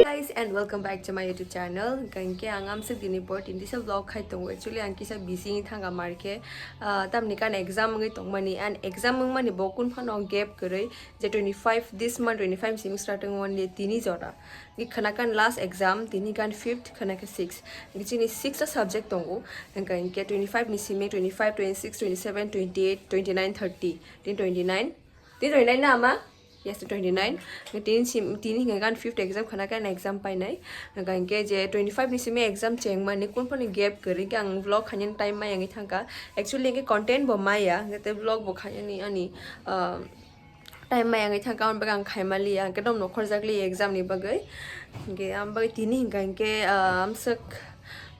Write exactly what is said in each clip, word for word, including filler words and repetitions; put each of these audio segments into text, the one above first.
Guys, and welcome back to my YouTube channel. Hingke ang amsuk dini por tin disa vlog khai tongo. Actually, ang kisa busy ni thanga marke. Ah, tamni kan exam wngwi tongmani, and exam wngmani bo kun phano gap kwrwi, je twenty-five, this month twenty-five simi starting one ye tini jora. Ni khana kan last exam, tini kan fifth, khana ke six. Ni chini six ta subject tongo. Hingke, hingke twenty-five ni simi twenty-five, twenty-six, twenty-seven, twenty-eight, twenty-nine, thirty. Tin twenty-nine. Tin twenty-nine na ama? Yes, twenty-nine. Tini sim, tini hingke kan fifth exam khana kan exam painai. Hingke je twenty-five ni simi exam chengmani kun phano gap kwrwi ke ang vlog khainani time maya wngwi thangka. Actually, hingke content bo maya, hingke vlog bo khainani ani, ah, time maya wngwi thangka, aboni bagwi ang khaimaliya, hingke dom nokhorjakli exam ni bagwi. Hingke ang bagwi tini hingka hingke, ah, amswk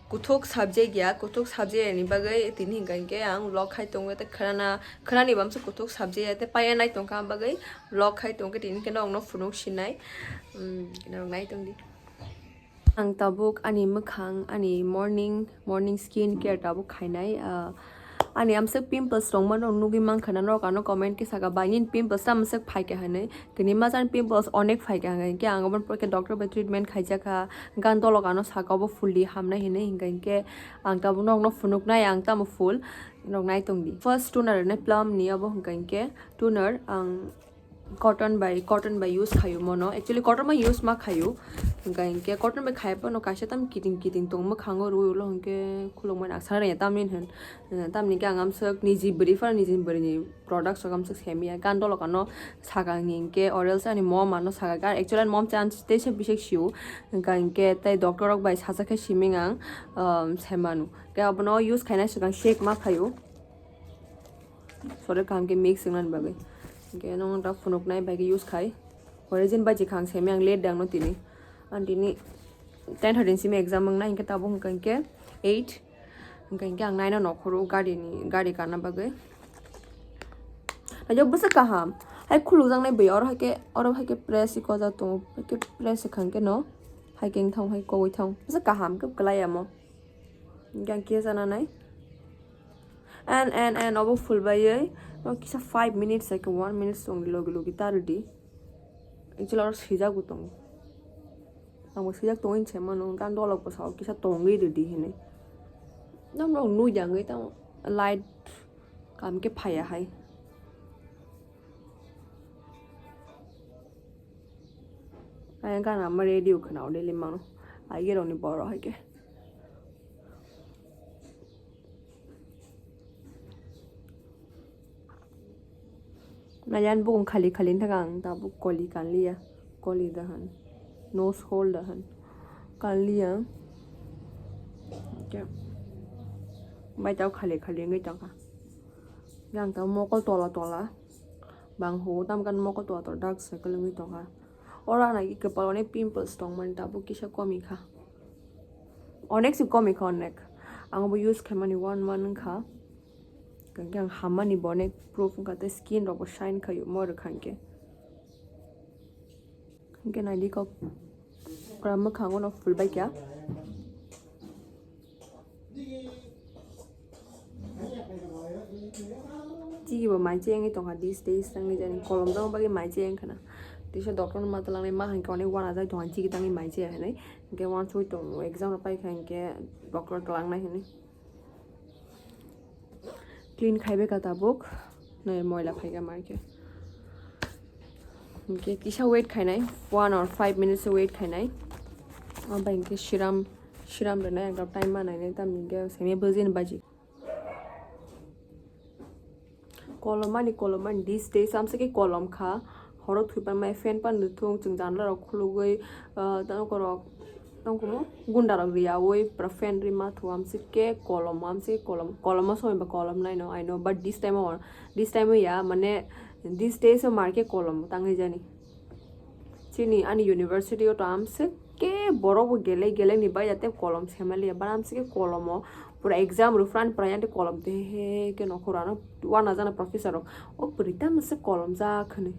kuthuk subject ya, kuthuk subject ni bagwi tini hingka hingke ang vlog khai tongo, tei khwnana, khwnani bo amswk kuthuk subject ya, tei paiya nai tongkha ang bagwi vlog khai tongkhe tini hingke nokno phunuk sinai. Hmm, nai tongdi. Ang tabuk ani mwkhang, ani morning, morning skin care tabuk khainai. Ah, ani amswk pimples tongmano nugwi mankha na, norok ano comment khe saka, "Bai, nini pimples ta amswk phaikha?" hinwi. Tini machang pimples onek phaikha, hingkhe ang aboni pore khe doctor bai treatment khaijakha, gan dolok ano saka obo fuldi hamnai hinwi, hingkha hingkhe ang tabuk nokno phunuknai ang tamo full, nok nai tongdi. First toner hinwi Plum ni, obo hingkha hingkhe toner ang cotton bai, cotton bai use khaio mono. Actually, cotton bai use ma khaio. Hingkha hingkhe cotton bai khaiya phano kaisa tam kiting kiting tong mwkhango rwi ulo hingkhe khulukmani aksana rwya tamni hwn. Tamni hingkhe ang amswk niji bwrwi phano niji bwrwini products rok amswk semiya. Gan dolok ano saka hingkhe or else ani mom ano saka. Gan actually ani mom chan teisa bisek sio. Hingkha hingkhe tei doctor rok bai sacha khe siming ang, um, semanu. Khe abono use khaina swkang shake ma khaio. Sore kaham khe mix wngnani bagwi. Hingke nwng ta phunuknai bai khe use khai. Origin bai je khang semi ang late dang no tini. Ang tini ten thirty simi exam wngnai, hingke tabuk hingka hingke eight. Hingka hingke ang nine o nokhoro gari ni, gari kana bagwi. Ayo bwsa kaham. Hai khuluk jang nai bwi oro hai khe, oro hai khe press i koja tongo. Hai khe press i khang khe no. Hai khe thang hai kogwi thang. Bwsa kaham khe kwlai amo. Hingke ang kisa nai. And, and, and obo full baiwi. No kisa five minutes, like one minutes tong logi logi ta rwdi. Actually, oro swijak bo tongo. Ang bo swijak tongwi se mano, gan dolok bwsao kisa tongwi rwdi hinwi. Nang rok nui jangwi tamo light kam khe phaiya hai. Ayang gana ma radio khna o daily mano. Aige roni boro hai khe. Nayan bukung khali khali thang ang tabuk koli kanliya. Koli dahan. Nose hole dahan. Kanliya. Kya? Bai tau khali khali ngai tangka. Yang tau mokol tola tola. Bang ho tam kan mokol tola tola dark circle ngai tangka. Oro ani kwpal onek pimples tongmani tabuk kisa komi kha. Onek se komi kha onek. Ang bo use khaimani one month wngkha. Hingke ang hammani bo onek proof wngkha tei skin rok bo shine khaio mo rwkha hingke. Hingke naidi kok pura mwkhango no phulbai kha. Chigi bo mai cheyengwi tongkha these days tangwi jani kolom jabang bagwi mai cheyeng khana. Tisa doctor no ma twlangnai ma hwnkhe onek uanajak tongkha chigi tangwi mai cheya hinwi. Hwnkhe uansugwi tongo exam rok paikha hwnkhe doctor twlangnai hinwi. Clean khaibai kha tabuk. Nai moila phaikha mankhe. Hwnkhe kisa wait khainai, one or five minutes wait khainai. Ampai hwnkhe serum, serum rwnai ang time ma nainai tamni hwnkhe semi bwjini baji. Kolom mani, kolom mani, these days amswk khe kolom kha. Horo thwi panmai fan pan rwthwng, chwng janla rok khulugwi, ah, tamo korok, tamo komo gunda rok riyaui pura fan ri ma thu amswk khe kolom, amswk khe kolom, kolom o somoi ba kolom nai no, I know, but this time o, this time o ya, mane, these days o mar khe kolom tangwi jani. Chini ani university o to amswk khe borok bo gelek gelek ni bai jate kolom semaliya, but amswk khe kolom o pura exam rwphra ni pura yante kolom te he he khe nokhorano uanajana professor rok o pwrwi tamo se kolom jak hinwi.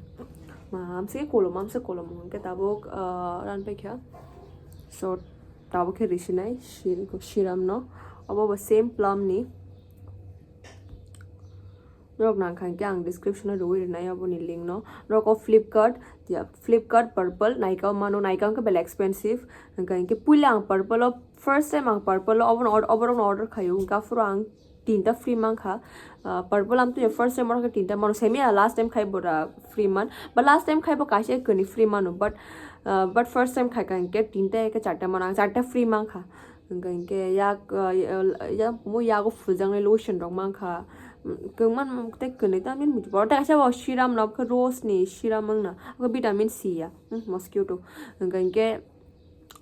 Ma amswk khe kolom, amswk kolom hwnkhe tabuk, ah, ran paikha. So tabuk khe risinai si-, serum no. Obo bo same Plum ni. Norok nang kha hwnkhe ang description o rwui rwnai aboni link no. Norok o Flipkart, ya, Flipkart purple naikha mano, naikha hwnkhe belai expensive. Hwnkha hwnkhe puila ang purple o, first time ang purple o obono or-, oborokno order khaio, hwnkhe aphuru ang tinta free mankha. Ah, purple amtwi first time order khe tinta mano, semi last time khai bora free man, but last time khai bo kaisa kwrwi free mano, but, ah, but first time khai kha hwnkhe tinta eke charta mano, ang charta free mankha. Hwnkha hwnkhe yak, ah, ya, ya, mo yago phuljaknai lotion rok mankha. Kwbangma tei kwrwi tamni muitu pore tei kaisa bo serum no khe rose ni serum wngna, o vitamin C ya, hmm, mosquito. Hwnkha hwnkhe,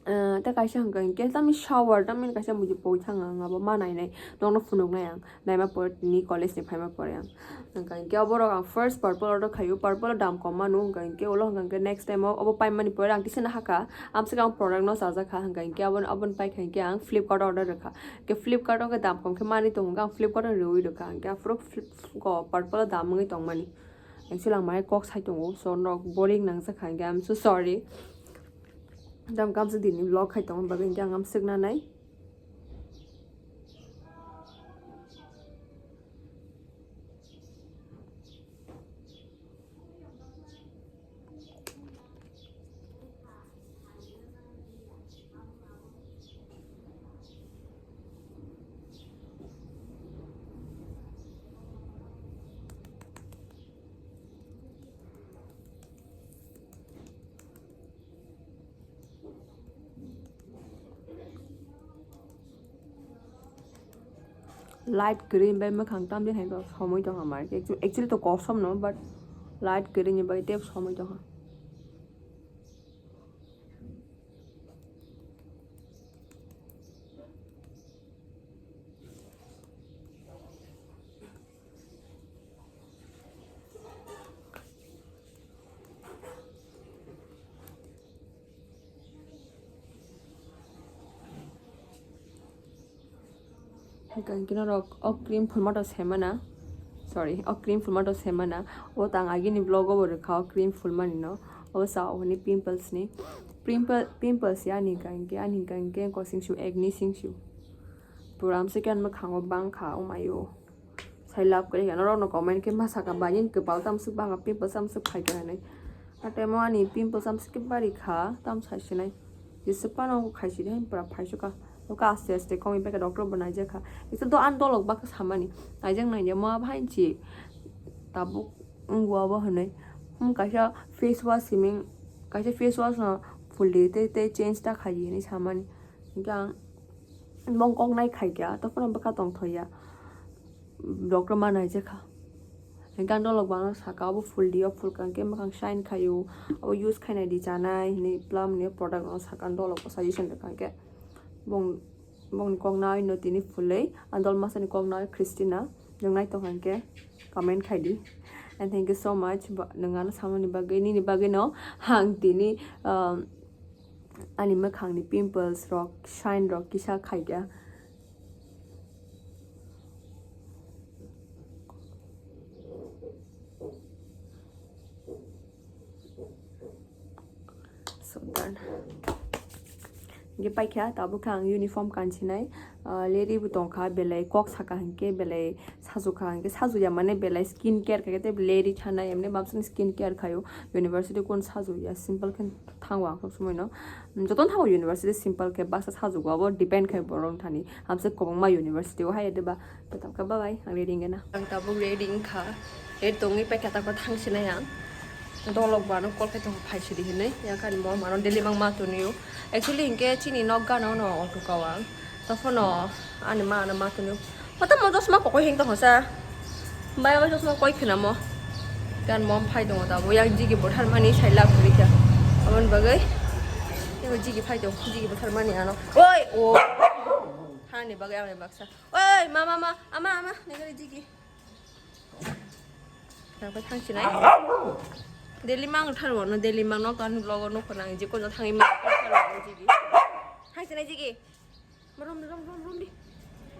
ah, tei kaisa hwnkha hwnkhe tamni shower, tamni kaisa muitu poi thang ang abo ma nainai, nokno phunuknai ang. Naima pore tini college ni phaima pore ang. Hwnkha hwnkhe oborok ang first purple order khaio, purple o dam kom mano, hwnkha hwnkhe ulo hwnkha hwnkhe next time o obo paimani pore ang tisana hakha, amswk ang product no chajakha, hwnkha hwnkhe aboni, aboni paikha hwnkhe ang Flipkart order rwkha. Hwnkhe Flipkart o hwnkhe dam kom khe manwi tongo, hwnkhe ang Flipkart o rwui rwkha, hwnkhe aphuru Flip-, ko purple o dam wngwi tongmani. Actually ang mai kok sai tongo, so norok boring nangjakha, hwnkhe I'm so sorry. Dam kamsa dini vlog khai tongma bagwi hwnkhe ang amswk nanai. Light green bai mwkhang tamjani hai somoi tongkha, mar actually to kosom no, but light green ni bai tei somoi tongkha. Hwnkhe norok o cream phulma to semana, sorry, o cream phulma to semana. O tang agini vlog o bo rwkha o cream phulmani no. O sa o hwnwi pimples ni. Pimple, pimples ya ani hwnkha hwnkhe, ani hwnkha hwnkhe kosing su, acne sing su. Pura amse khe ani mwkhango bangkha, oh my o. Sai love kwrwi khe norokno comment khe ma sakha, "Bai nini kwpal tamo swk bangkha, pimples tamo swk phaikha," hinwi. Atemo ani pimples tamo swk khe bari kha, tamo sai sinai. Jesa phano khaisidi hai pura phaisu kha. Noka aste aste kongwi pai kha, doctor bo naijakha. Ekta do ani dolok baksa samani. Naijak nainai mo abo hai si tabuk wngwi abo hinwi. Hmm, kaisa face wash siming, kaisa face wash no phuldi tei, tei change ta khaidi hinwi samani. Hwnkhe ang bong kok nai khaikha, tei phano bwkha tongthokya. Doctor ma naijakha. Hwnkhe ang dolok bo ano saka, obo phuldi, o phulkha hwnkhe mwkhang shine khaio, obo use khainai di chanai hinwi Plum ni product no saka, ang dolok bo suggestion rwkha hwnkhe bong, bongni kok naui no tini phulwi, ang dol masani kok naui Christina, nwng naitokha hwnkhe comment khaidi. And thank you so much, ba-, nwng ano samani bagwi, nini bagwi no ang tini, um, ani mwkhangni pimples rok, shine rok kisa khaikha. So done. Hwnkhe paikha, tabuk khe ang uniform kansinai. Ah, leri bo tongkha, belai kok saka hwnkhe, belai sajukha hwnkhe, sajuya mane belai skin care khaikhe tei leri thanai, emne bamsani skin care khaio. University kun sajuya, simple khe thango ang sob somoi no. Jotono thango university simple khe, baksa sajugo, abo depend khai borok thani. Hamse kwbangma university o hai diba. Tei tamo khe bye bye, ang ready wngkha na. Ang tabuk ready wngkha. Ready tongwi paikha, tako thangsinai ang. Dolok bo ano call khai tongo, phaisidi hinwi. Yang kani mom ano daily mang ma tonio. Actually hinkhe chini nok gana ono auto kau ang. Tokhono ani ma ano ma tonio. Mata mo chosma kokoi hing tongkha sa. Bai bai chosma koi khna mo. Gan mom phai tongo tabuk. Yang jigi bo tharmani sai lab kwrwi kha. Aboni bagwi. Yang jigi phai tong, jigi bo tharmani ano. Oi, o. Hani bagwi ang baksa. Oi, ma, ma, ma, ama, ama, nengari jigi. Nang pai thang sinai. Daily mang thar wono, daily mang nok tan vlog o nokho nang jikon thangwi mang thar wono jigi. Thang sinai jigi. Rom, rom, rom, rom di.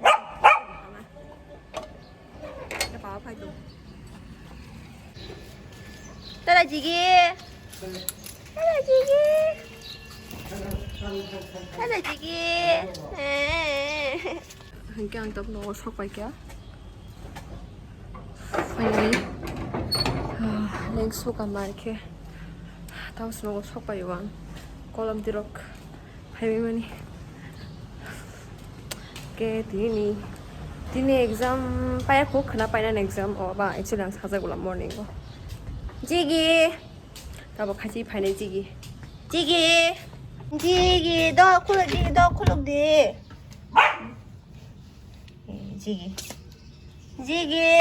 Ama. Ada papa itu. Tada jigi. Tada jigi. Tada jigi. Eh. Hingke ang tok nogo sok pai kha. Finally, ah, lengsu kamar khe. Tamo swngo sok pai o ang. Kolom tirok phaiwi mani. Ke tini, tini exam paya kho khna paina exam o ba actually ang sajak ulam morning o. Jigi. Tabo khachi phainai Jigi. Jigi. Jigi do khuluk, Jigi do khuluk di. Eh, Jigi. Jigi.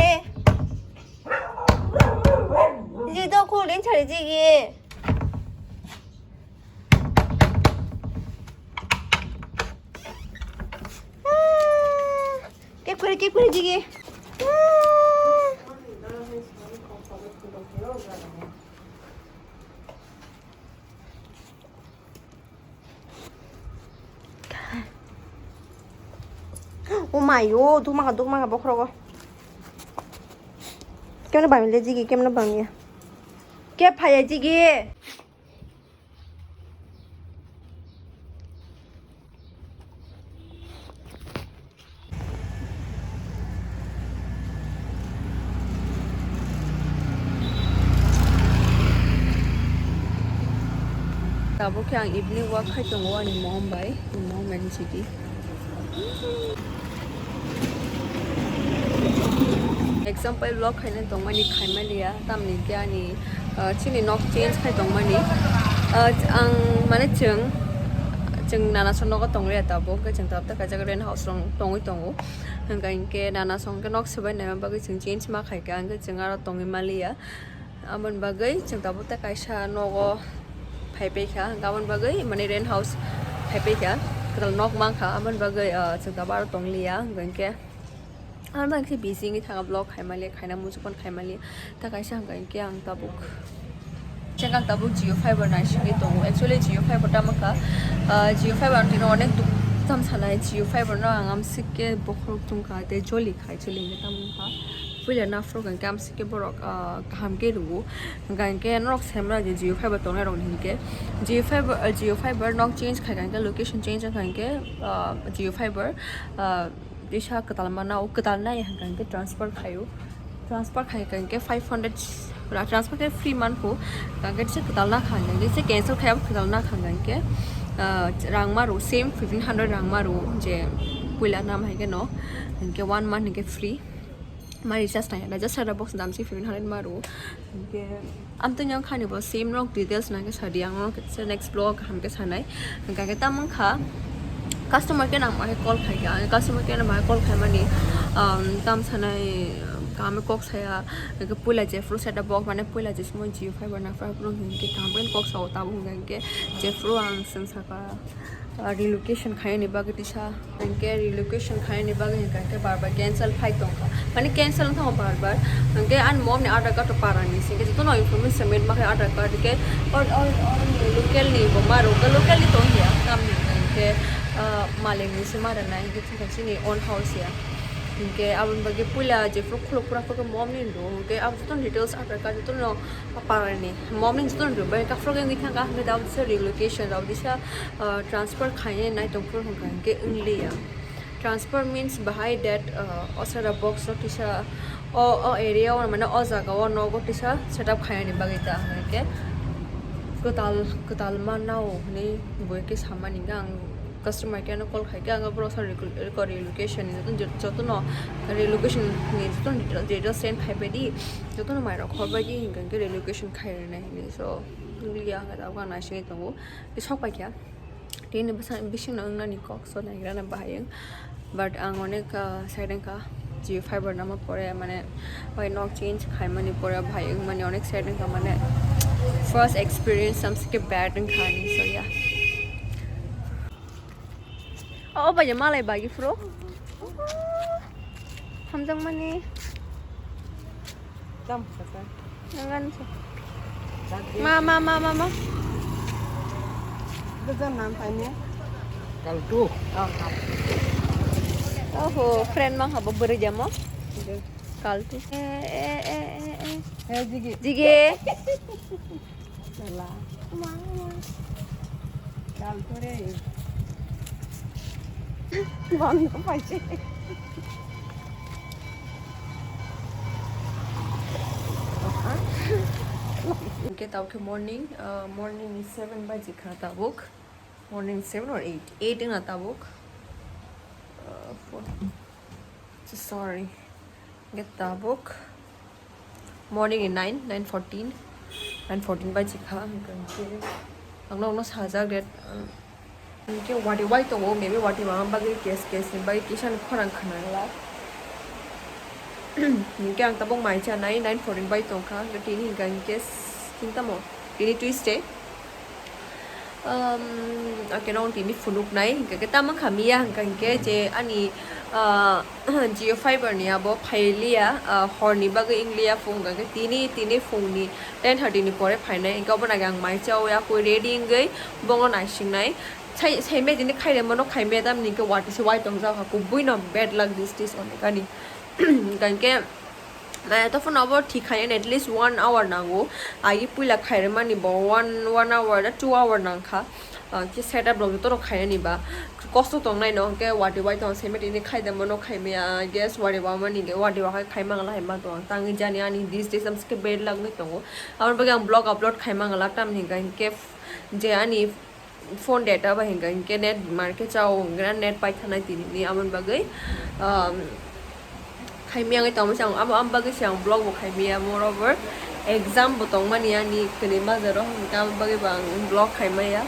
Jigi do khuluk din chari Jigi. Ah. Kep kore, kep kore Jigi. Ah. O mai o, dukma kha, dukma kha bokhorogo. Kemno bangya le Jigi, kemno bangya. Kep phaiya Jigi. Tabuk khe ang evening walk khai tongo ani mom bai, mom and Jigi. Exam bai vlog khaina tongmani khaimaliya, tamni khe ani, ah, chini nok change khai tongmani. Ah, ang mane chwng, chwng nana son nogo tongliya tabuk, hwnkhe chwng tabuk tei kaisa rent house rok tongwi tongo. Hwnkhe hinkhe nana son khe nok swbai naima bagwi chwng change ma khaikha, hwnkhe chwng aro tongwi maliya. Aboni bagwi chwng tabuk tei kaisa nogo phaipaikha, hwnkhe aboni bagwi mane rent house phaipaikha, kwtal nok mankha, aboni bagwi, ah, chwng tabuk aro tongliya, hwnkhe. Ang bang khe busy wngwi thanga vlog khaimaliya, khaina muchukmani khaimaliya. Ta kaisa hwnkha hinkhe ang tabuk, chekang tabuk Jio Fiber naisingwi tongo. Actually Jio Fiber tamo kha, ah, Jio Fiber ang tino onek duk tam sanai. Jio Fiber no ang amsike bokhorok tongkha tei joli khai choli hinkhe tamo wngkha. Puila naphuru hinkhe amsike borok, ah, kaham khe rwo. Hwnkha hinkhe norok saimano je Jio Fiber tongnai rokni hinkhe. Jio Fiber, ah, Jio Fiber nok change khaikha hinkhe, location change wngkha hinkhe, ah, Jio Fiber, ah, Teisa kwtal mana, o kwtal nai hwnkha hinkhe transfer khaio. Transfer khai hwnkha hinkhe five hundred ra-, transfer khe free mankho. Hwnkha hinkhe teisa kwtal nakha hwnkha hinkhe, teisa cancel khai abo kwtal nakha hwnkha hinkhe, ah, rang maro, same fifteen hundred rang maro je puila nam hai khe no, hinkhe one month hinkhe free. Ma recharge nai, recharge sara box dam se fifteen hundred maro. Hinkhe amtwini wngkhani bo sim rok details nangkhe sadi, ang norok kisa next vlog kaham khe sanai. Hwnkha khe tamo wngkha customer care nang bahai call khaikha, ang customer care nang bahai call khaimani, um, tam sanai, um, kaham khe kok saya, hwnkhe puila jephru seta bok mane puila jesmo Jio Fiber naphru hinkhe kaham khe kok sao, tabuk hwnkha hinkhe jephru ang swng sakha. Ah, relocation khainani bagwi tisa, hinkhe relocation khainani bagwi hinkha hinkhe bar bar cancel phai tongkha. Mane cancel wngthango bar bar. Hinkhe ani mom ni Aadhaar card to para ni se, hinkhe jotono information submit ma khe Aadhaar card, hinkhe or, or, or ni local ni bo ma rwkha, local ni tong ya, tamni hinkhe, ah, malik ni se ma rwnai, hinkhe chini own house ya. Hinkhe aboni bagwi puila jephru khuluk pura khe mom ni do, hinkhe abo jotono details Aadhaar card jotono parani. Mom ni jotono do, bai kafrok wngwi thangkha, hinkhe abo disa relocation, abo disa, ah, transfer khainai nai tongphuru hwnkha hinkhe wngliya. Transfer means bahai that, ah, o sara box no tisa o, o area o mane o jaga o nogo tisa setup khainani bagwi ta hinkhe kwtal, kwtal ma nao hinwi bo khe samani hinkhe ang customer care no call khaikhe, ang borok sa reco-, reco-, relocation ni joto, jotono relocation ni jotono detail, detail send khaibai di, jotono mai rok khorbai di hinkhe relocation khairwnai hinwi. So wngya ang tabuk ang naisingwi tongo, sok paikha tini bwsa bisingno wngnani kok so naigrana bahai wng. But ang onek, ah, side wngkha, Jio Fiber nama pore, mane, bai nok change khaimani pore, bhai wngmani onek side wngkha, mane, first experience samsike bad wngkha ani, so, yeah. Oh, bai malai bagi fro. Hamjang mani. Dam kasa. Nangan sa. Ma, ma, ma, ma, ma. Bejan nam paine. Kaltu. Oh, kaltu. Oho, friend mang habo beri jamo. Kaltu. Eh, eh, eh, eh, eh. Eh, Jigi. Jigi. Lala. Kaltu re. Bang paise. Hingke tabuk khe morning, ah, morning ni seven baji kha tabuk. Morning seven or eight? Eight wngna tabuk. Ah, four. So sorry. Hingke tabuk morning ni nine, nine fourteen. Nine fourteen baji kha. Hingke ang nokno sajak that, ah, Hingke watwi wai tongo, maybe watwi mama bagwi case, case ni bagwi kisa ni khorang khna glak. Hingke ang tabuk mai chanai, nine fourteen bai tongkha, hingke tini hingka hingke s-, tini tamo, tini Tuesday. Um, ake nong tini phunuk nai, hingke ke tamo kha miya hingka hingke je ani, ah, Jio Fiber ni abo phailiya, ah, horni bagwi wngliya phung hingka khe tini, tini phungni ten thirty ni pore phainai, hingke obo nage ang mai chaui akui ready wngwi bongo naisingnai. Sai, sai me tini khairemano khai me tamni hingke watwi se wai tongjak ha, kubui no bad luck this days onekani. Hingke, eh, tophano abo thik khaina at least one hour nango. Agi puila khairemani bo one, one hour da two hour nangkha. Ah, khe setup rok joto rok khainani ba kosto tongnai no, hingke watwi wai tong, cement ini khai demo no khai maya, gas watwi wamani hingke watwi wakhai khai mangla hai ma tong, tangwi jani ani this days amsike bad luck ni tongo. Aboni bagwi ang vlog upload khai mangla, tamni hingka hingke je ani phone data bai hingka hingke net market chao hingke net pai thanai tini ni, aboni bagwi, um, Khaimiyangwi tongmani se ang abo, abo bagwi se ang vlog bo khaimiya, moreover exam bo tongmani ani kwnwi majaro, hwnkhe abo bagwi bo ang vlog khaimaya.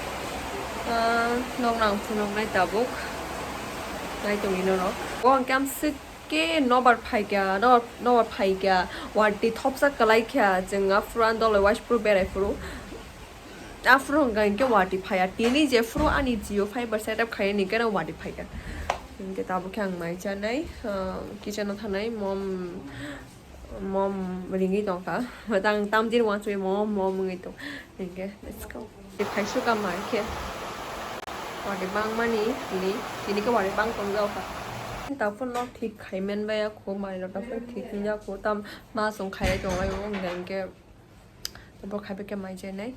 Ah, nokno ang phunuknai tabuk, nai tongwi norok. O hwnkhe amswk khe nobar phaikha, no-, nobar phaikha, watwi thopsa kwlaikha, chwng aphuru ani dolai waisphuru berai phuru. Aphuru hwnkha hinkhe watwi phaiya. Tini jephuru ani Jio Fiber setup khainani hinkhe no watwi phaikha. Hinkhe tabukhe ang mai chanai, ah, kitchen-o thanai mom, mom ringwi tongkha. Tang tamjini uansukwi mom, mom wngwi tong. Hinkhe let's go. Tei phaisukha mai khe. Watwi bangmani tini, tini khe watwi bang tongjaokha. Taphuru nok thik khaiman baiya kho, mai rok taphuru thik wngya kho. Tam ma chwng khaiwi tonglaio, hwnkha hinkhe. Bo khai bai khe mai chainai.